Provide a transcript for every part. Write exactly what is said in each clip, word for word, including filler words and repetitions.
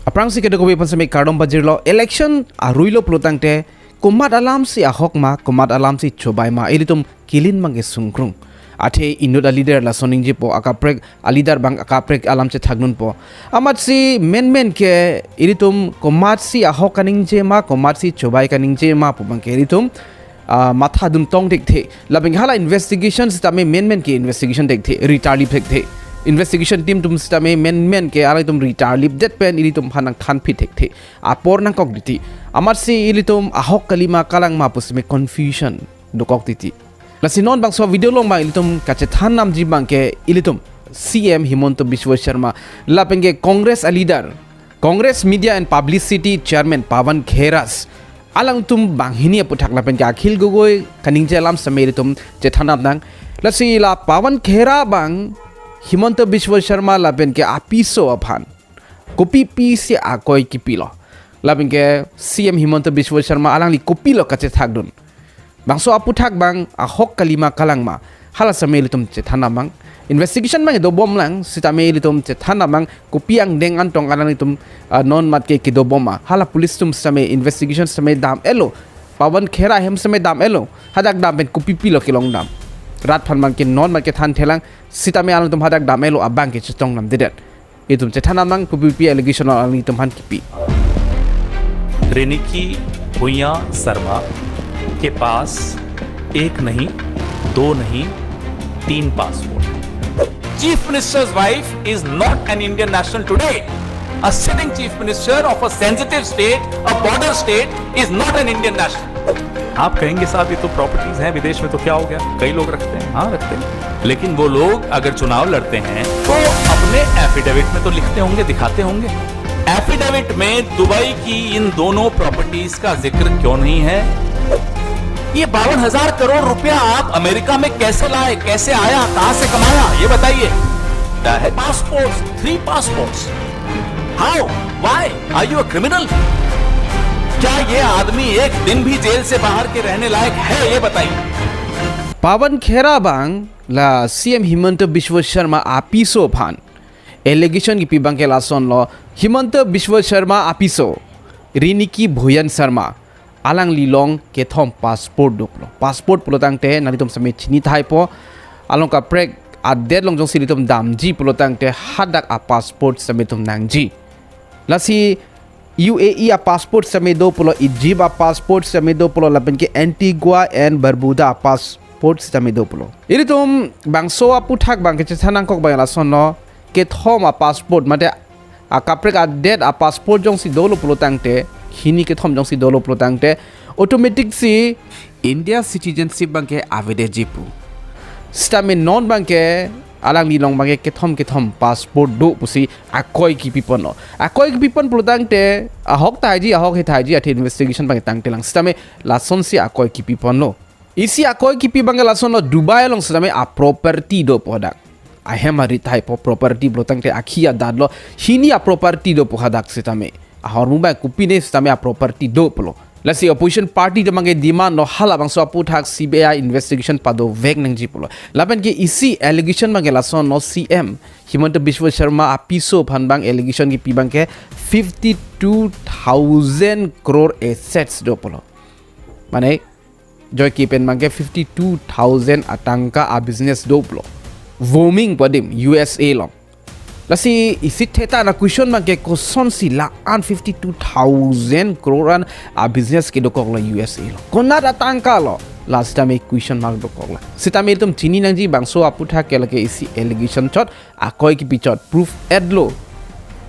Aphrangsi kedo kove aphan sitame kardom pajirlo. Election arui lo pulotangte komat alamsi ahok ma, komat alamsi chobai ma, ilitum kelin abangke sungkrung. Athe inut a-leader lason ningjepo, akaprek a-leader abang akaprek alam chethakdunpo. Amatsi menmen ke ilitum komatsi ahok kaningje ma, komatsi chobai kaningje ma pu abangke ilitum ah, mathadun tong thekthe. Lapen ke hala investigation sitame menmen ke investigation thekthe, ritarlip thekthe. Investigation team atum sitame menmen ke alangtum ritarlipdet pen ilitum aphan nangthanphi thekthe. Apor nangkok titi. Amatsi ilitum ahok kali ma kalang ma pu sitame confusion dokok titi. Lasi non bangso video along abang ilitum kachethan namji abangke ilitum C M Himanta Biswa Sarma lapen ke Congress a-leader, Congress Media and Publicity Chairman Pawan Khera, alangtum banghini aputhak lapen ke Akhil Gogoi kaningje alam sitame ilitum chethan damnang. Lasi la Pawan Khera abang Himanta Biswa Sarma lapen ke apiso aphan kopipisi akoi kipilo, lapen ke C M Himanta Biswa Sarma alangli kopilo kachethakdun, bangso aputhak abang ahok kali ma kalang ma, hala sitame ilitum chethan damnang. Investigation abang dobomlang sitame ilitum chethan damnang, kopi angdeng antong alanglitum, ah, non mat ke kedobom ma. Hala police atum sitame investigation sitame dam-etlo. Pawan Khera ahem sitame dam-etlo. Hadak dam pen kopipilo kelong dam, rat aphan abangke non mat ke thanthelang, sitame alangtum hadak dam-etlo abangke chetong damdedet. Itum chethan damnang kopipi allegation alangtum aphan kipi. Riniki भुइयां शर्मा के पास एक नहीं, दो नहीं, तीन passport. Chief Minister's wife is not an Indian national today. A sitting Chief Minister of a sensitive state, a border state, is not an Indian national. आप कहेंगे, साहब, ये तो प्रॉपर्टीज हैं विदेश में, तो क्या हो गया? कई लोग रखते हैं, हाँ, रखते हैं। लेकिन वो लोग अगर चुनाव लड़ते हैं तो अपने एफिडेविट में तो लिखते होंगे, दिखाते होंगे। एफिडेविट में दुबई की इन दोनों प्रॉपर्टीज का जिक्र क्यों नहीं है? ये बावन हजार करोड़ रुपया आप अमेरिका में कैसे लाए, कैसे आया, कहां से कमाया, ये बताइए। क्या है? Passports, three passports. How? Why? Are you a criminal? क्या ये आदमी एक दिन भी जेल से बाहर के रहने लायक है, ये बताइए। Pawan Khera abang la C M Himanta Biswa Sarma apiso aphan allegation kipi abangke lasonlo. Himanta Biswa Sarma apiso Riniki Bhuyan Sharma alangli along kethom passport doplo. Passport pulotangte nanglitum sitame chini tahaipo, along kaprek adet along jongsi ilitum damji pulotangte hadak apassport sitame itum nangji. Lasi U A E apassport sitame do pulo, Egypt apassport sitame do pulo, lapen ke Antigua and Barbuda apassport sitame do pulo. Ilitum bangso aputhak abangke chethan nangkok abang lasonlo, kethom apassport mate akaprek adet apassport jongsi dolo pulotangte, hini kethom jongsi dolo pulotangte, automatic si India citizenship abangke avedetji pu. Sitame non abangke alangli along abangke kethom kethom passport do pusi akoi kipiponlo. Akoi kipipon pulotangte ahok tahaiji, ahok he tahaiji, athe investigation abangke tangtelang. Sitame lasonsi akoi kipiponlo. Isi akoi kipi abangke lasonlo, Dubai along sitame aproperty dopo hadak. Ahem arit tahaipo, property pulotangte akhi adatlo, hini aproperty dopo hadak sitame. Ahormu abang kopine sitame aproperty do pulo. Lasi opposition party atum abangke demand lo, halabangso aputhak C B I investigation padovek nangji pulo. Lapen ke isi allegation abangke lasonlo, C M Himanta Biswa Sarma apiso aphan abang allegation kipi abangke fifty two thousand crore assets do pulo. Mane joike pen abangke fifty two thousand atangka abusiness do pulo. Voming pu adim U S A along. Lasi isi theta na question abangke kosonsi la-an fifty two thousand crore an abusiness kedokoklo U S A along? Konat atangkalo? La sitame question mark dokoklo. Sitame itum chini nangji bangso aputhak ke lake isi allegation chot, akoi kipi chot, proof-etlo.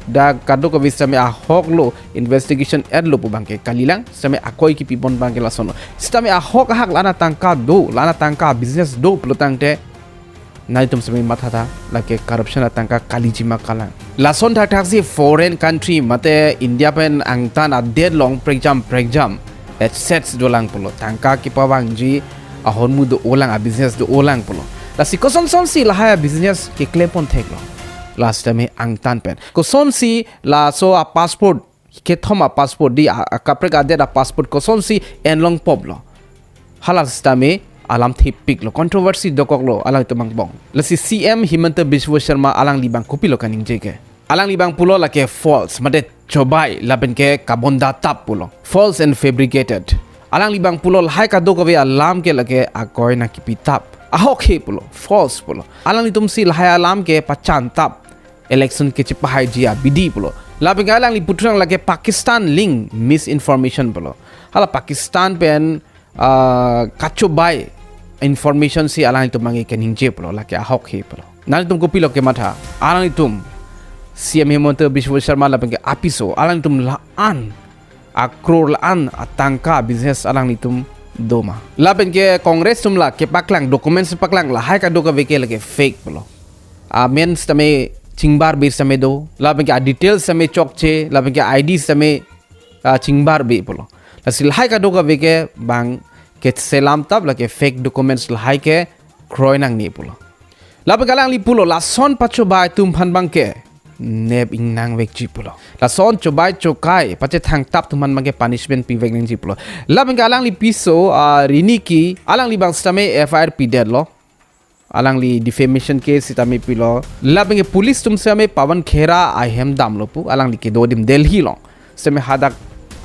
Dak kadokave sitame ahoklo, investigation-etlo pu abangke kalilang, sitame akoi kipipon abangke lasonlo. Sitame ahok ahak la-an atangka do, la-an atangka business do pulotangte, nanglitum sitame mathatha, lake corruption atangka kaliji ma kalang. Lason thakthaksi foreign country mate India pen angtan adet along prekjam prekjam assets dolang pulo, tangka kepavangji ahormu do-olang, abusiness do-olang pulo. Lasi kosonsonsi lahai abusiness keklempon theklo? La sitame angtan pen. Kosonsi laso apassport, kethom apassport, di a, akaprek adet apassport kosonsi enlong poplo? Hala sitame alam thepiklo, controversy dokoklo alangtum angbong. Lasi C M Himanta Biswa Sarma alangli abang kopilo kaningje ke? Alangli abang pulo lake false, mate chobai, lapen ke kabonda tap pulo. False and fabricated. Alangli abang pulo lahai kadokave alam ke lake akoi nangkipi tap. Ahokhe pulo, false pulo. Alanglitum si lahai alam ke pachan tap. Election kechepahaiji abidi pulo. Lapen ke alangli puthunang lake Pakistan link misinformation pulo. Hala Pakistan pen ah, kachobai information si alanglitum abang ke ningje pulo, lake ahokhe pulo. Nanglitum kopilo kematha? Alanglitum C M Himanta Biswa Sarma lapen ke apiso, alanglitum la-an a-crore, la-an atangka business alanglitum doma? Lapen ke Congress atum la kepaklang, documents paklang, lahai kadokave ke lake fake pulo. Amen sitame chingbarbe sitame do, lapen ke a-details sitame chokche, lapen ke I D sitame ah, chingbarbe pulo. Lasi lahai kadokave ke abang ke selam tap, lake fake documents lahai ke kroi nangne pulo. Lapen ke alangli pulo, lason pachobai atum aphan abang ke nep ingnang vekji pulo. Lason chobai chokai pachethang tap atum aphan abang ke punishment pivek nangji pulo. Lapen ke alangli piso, ah, Rini Key, alangli abang sitame F I R pidetlo. Alangli defamation case sitame pilo. Lapen ke police atum sitame Pawan Khera ahem damlo pu, alangli kedo adim Delhi along. Sitame hadak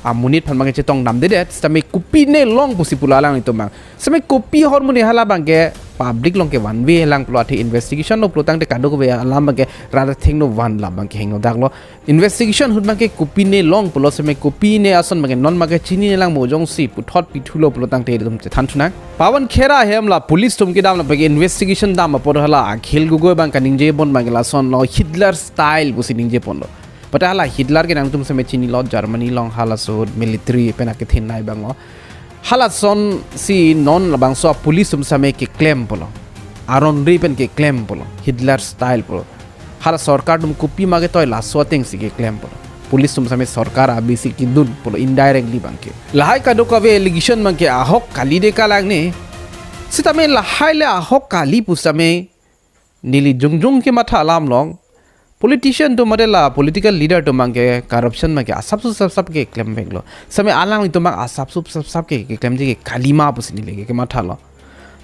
amonit aphan abang ke chetong damdedet, sitame kopine long pusi pulo alanglitum abang. Sitame kopi ahormu ne hala abang ke public along kevanve lang pulo, athe investigation lo pulo tangte kadokave alam abang ke rada thengno van la abang ke hingno daklo. Investigation ahut abang ke kopine long pulo, sitame kopine ason abang ke non abang ke chinine lang mo, jongsi puthot pithulo pulo tangte ilitum chethan thunang. Pawan Khera ahem la police atum kedam lapen ke investigation dam apot hala Akhil Gogoi abang kaningje pon abang ke lasonlo, Hitler style pusi ningje ponlo. Pata hala Hitler ke nangtum sitame chinilo, Germany along halaso ahut military pen akethenei abanglo. Halason si non labangso police atum sitame keklem pulo. Aron ri pen keklem pulo. Hitler style pulo. Hala sorkar atum kopi ma ketoi, laso ateng si keklem pulo. Police atum sitame sorkar abi si kedun pulo indirectly abang ke. Lahai kadokave allegation abang ke ahok kali de kalang ne. Sitame lahai le ahok kali pu sitame neli jongjong kematha alam along, politician atum mate la political leader atum abang ke corruption abang ke asapso sapsap keklem veklo. Sitame alanglitum abang asapso sapsap ke keklemji ke kalima pusi neli ke kemathalo.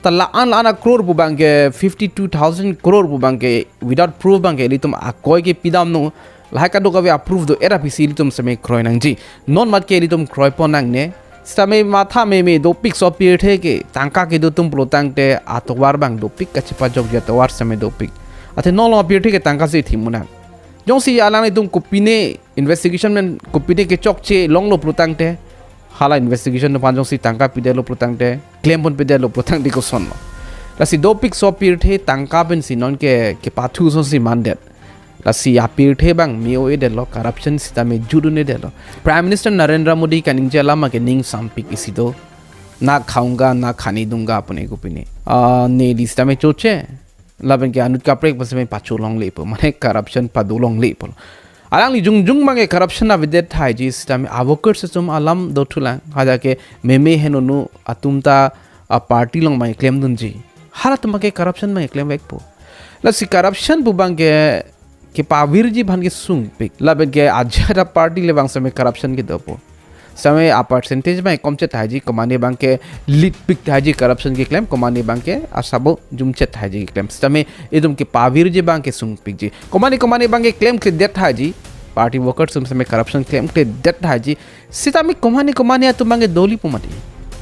Ta la-an la-an a-crore pu abang ke, fifty-two thousand crore pu abang ke without proof abang ke ilitum akoi ke pidamnon, lahai kadokave a-proof do-et aphi si ilitum sitame kroi nangji. Non mat ke ilitum kroi pon nangne. Sitame matha meme dopik, sopirthe ke tangka kedo atum pulo tangte atovar abang dopik, kachepajokji atovar sitame dopik. Athe non along apirthe ke tangka si thim unang. Jongsi alanglitum kopine investigation pen kopine kechokche longlo pulo tangte, hala investigation atum aphan jongsi tangka pidetlo pulo tangte, klem pon pidetlo pulo tangte kosonlo? Lasi dopik sopirthe tangka pensi non ke kepathu asonsi mandet. Lasi apirthe abang me-o-edetlo, corruption sitame jut un-edetlo. Prime Minister Narendra Modi kaningje alam ke ning sampik isi do. "Na khaunga, na khane dunga," pune kopine. Ah, neli sitame choche. Lapen ke anut kaprek pu sitame pacho longle pu. Mane corruption pado longle pu. Alangli jongjong abang ke corruption avedet thaiji sitame a-workers atum alam dothulang. Hadak ke meme henonu atum ta a-party along abang klemdunji. Halatum abang ke corruption abang klem vekpo. Lasi corruption pu abang ke kepavirji aphan kesungpik. Lapen ke ajat a-party le abang sitame corruption kedopo. Sitame a-percentage abang komchet thaiji, komane abang ke lead pik thaiji corruption keklem, komane abang ke asabo jumchet thaiji keklem. Sitame itum kepavirji abang kesungpikji. Komane komane abang ke klemkledet thaiji, party workers atum sitame corruption klemkledet thaiji. Sitame komane komane atum abang ke dolipo mati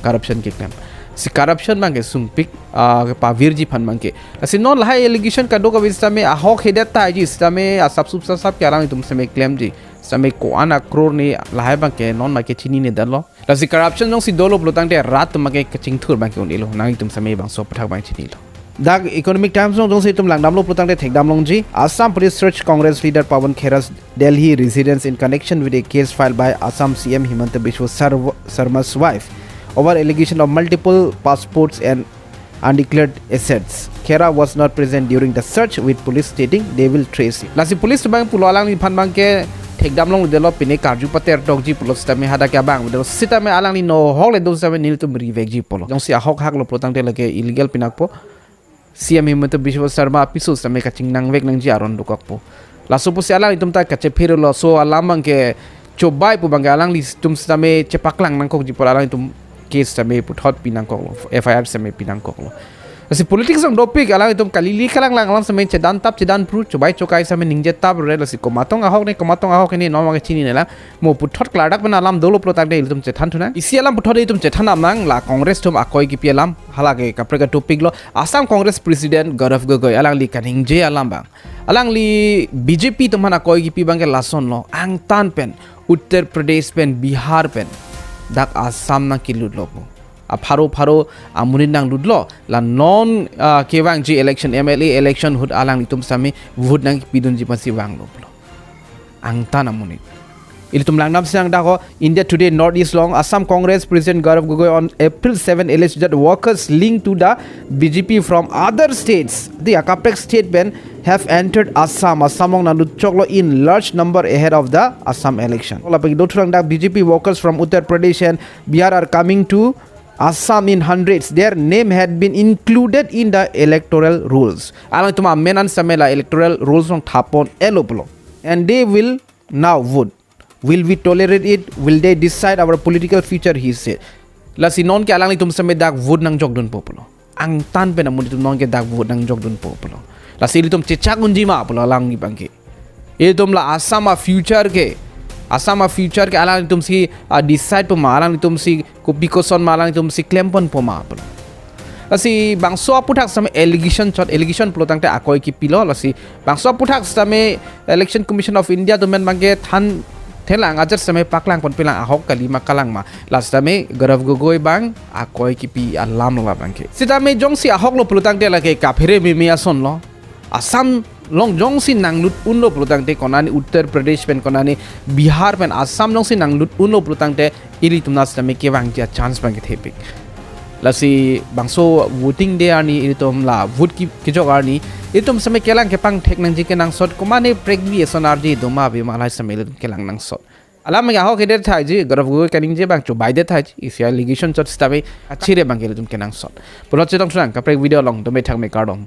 corruption keklem. Si corruption abang kesungpik, ah, kepavirji aphan abang ke. Lasi non lahai allegation kadokave sitame ahokhedet thaiji, sitame asapso sapsap ke alanglitum sitame klemji. Sitame ko-an a-crore ne lahai abang ke non abang ke chininedetlo. Lasi corruption jongsi dolo pulo tangte rat atum abang ke kachingthur abang ke un-elo, nanglitum sitame bangso aputhak abang chinilo. Dak Economic Times along jongsi itum langdamlo pulo tangte thekdam longji, Assam police search Congress leader Pawan Khera's Delhi residence in connection with a case filed by Assam C M Himanta Biswa Sarv-, Sarma's wife over allegation of multiple passports and undeclared assets. Khera was not present during the search, with police stating they will trace him. Lasi police abang pulo alangliphan abang ke thekdam longledetlo, pine karju pater tokji pulo sitame hadak ke abang dolo sitame alangli nohok le do sitame nelitum rivekji pulo. Jongsi ahok haklo pulo tangte lake illegal pinakpo. C M Himanta Biswa Sarma apiso sitame kachingnangvek nangji aron dokokpo. Laso pusi alanglitum ta kachephirlo, laso alam abang ke chobai pu abang ke alanglitum sitame chepaklang nangkokji pulo, alanglitum case sitame puthot pinangkoklo, F I R sitame pinangkoklo. Lasi politics along dopik alanglitum kali-li kalang lang alam sitame chedan tap chedan phru, chobai chokai sitame ningje tap re, lasi komatong ahok ne komatong ahok ne non abangke chinine lang. Mo puthot klardak pen alam dolo pulotangte ilitum chethan thunang. Isi alam puthot ilitum chethan nang, la Congress atum akoi kipi alam, hala ke kaprek a-topic lo. Assam Congress President Gaurav Gogoi alangli kaningje alam abang, alangli B J P atum aphan akoi kipi abangke lason lo, angtan pen Uttar Pradesh pen Bihar pen dak Assam nangkelutlo pu. Apharo pharo amonit nanglutlo, la non, ah, kevangji election, M L A election ahut alanglitum sitame vote nangkipidunji aphansi vanglo pulo. Angtan amonit. Ilitum langdam sinang dak ho, India Today Northeast along, Assam Congress President Gaurav Gogoi on April seven alleged that workers linked to the B J P from other states, the akaprek state pen, have entered Assam. Assam along nanglut choklo in large number ahead of the Assam election. Lapen do thurang dak B J P workers from Uttar Pradesh and Bihar are coming to Assam in hundreds. Their name had been included in the electoral rolls. Alangtum amen an sitame la electoral rolls along thap pon-elo pulo. And they will now vote. Will we tolerate it? Will they decide our political future? He said. Lasi nonke alanglitum sitame dak vote nangjokdunpo pulo. Angtan pen amonit atum nonke dak vote nangjokdunpo pulo. Lasi ilitum chechak unji ma pulo alang abangke. Ilitum la Assam a-future ke, Assam a-future ke alanglitumsi, ah, decide po ma, alanglitumsi kopi koson ma, alanglitumsi klem ponpo ma pulo. Lasi bangso aputhak sitame allegation chot, allegation pulotangte akoi kipilo, lasi bangso aputhak sitame Election Commission of India atum pen abangke than thelang, ajat sitame paklang ponpelang, ahok kali ma kalang ma. La sitame Gaurav Gogoi abang akoi kipi alam lo abangke. Sitame jongsi ahok lo pulotangte lake kaphere meme ason lo. Assam along jongsi nanglut unlo pulotangte, konane Uttar Pradesh pen, konane Bihar pen, Assam jongsi nanglut unlo pulotangte, ilitum na sitame kevangji a-chance abangke thepik. Lasi bangso voting day arni ilitum la vote ki-, kejok arni, ilitum sitame kelang kepangthek nangji kenangsot, komane prekvi eson arje do ma ave ma, lahai sitame ilitum kelang nangsot. Alam ke ahok kedet thaiji, Gaurav Gogoi kaningje abang chobaidet thaiji, isi allegation chot sitame kachire abangke ilitum kenangsot. Pulo chetong thunang kaprek video along, dome thakme, kardom.